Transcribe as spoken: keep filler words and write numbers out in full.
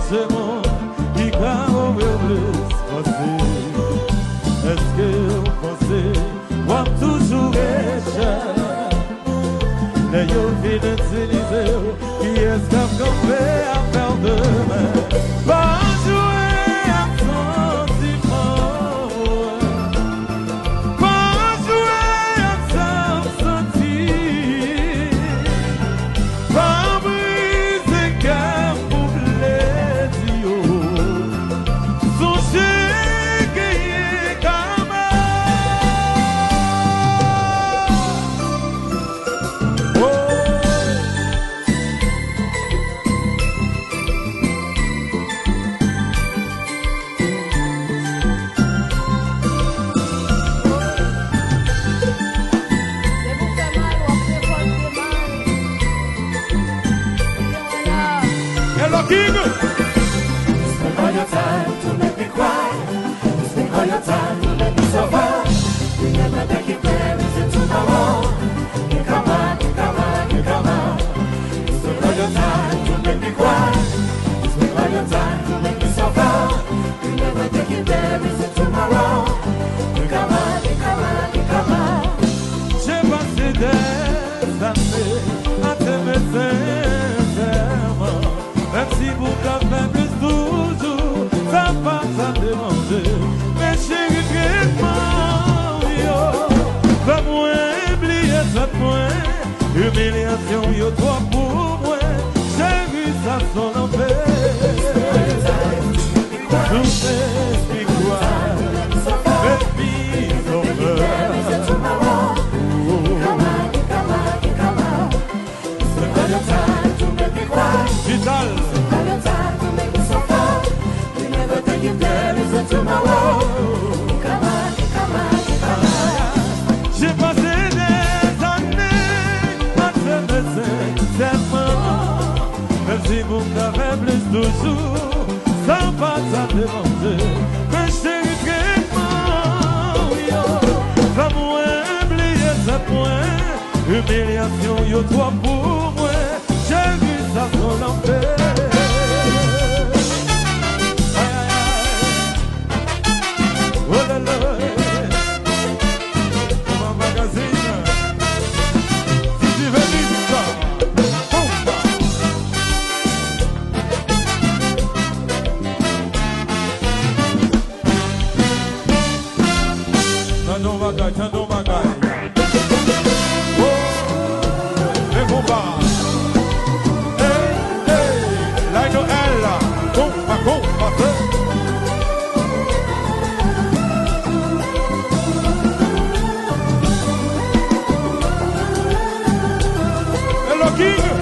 Se moun ki ka ofri w plis panse. Èske w panse w ap toujou ret chè? Lè yo fin itilize w, kiyès k ap kanpe avè w demen? Pa jwe ak santiman w. Pa jwe ak sa w santi. Pa brize kè m pou plezi yo. Sonje genyen kama. Oh. Se pou fè mal, w ap rekòlte mal. Hello, King! Spend all your time to make me cry. Spend all your time to make me suffer. You never take it there, is it tomorrow? You come on, you come on, you come on. Spend all your time to make me cry. Spend all your time to make me suffer. You never take it there, is it tomorrow? You come on, you come on, you come on. J'ai passé des années à t'aimer sincèrement. Menm si pou ka fè plis toujou, sa pa sa deranje. Men cheri, tretman w yo fè mwen bliye tèt mwen. Imilyasyon w yo twòp pou mwen. Cheri, sa s on lanfè. Sou fè pi kwa, fè pi sofè. Vital. J'ai passé des années à te baiser tellement. Menm si pou m ta fè plis toujou, sa pa ta deranje. Men cheri, tretman w yo fè mwen bliye tèt mwen. Imilyasyon w yo twòp pou mwen. Cheri, sa s on lanfè. Ay, ay, ay. Oh là là. Kouman magazin? Siti Venus. Bomba. Tande yon bagay, tande yon bagay. Oh, men konpa. Hey, hey, Lionel, konpa, konpa, fè. Hello, King.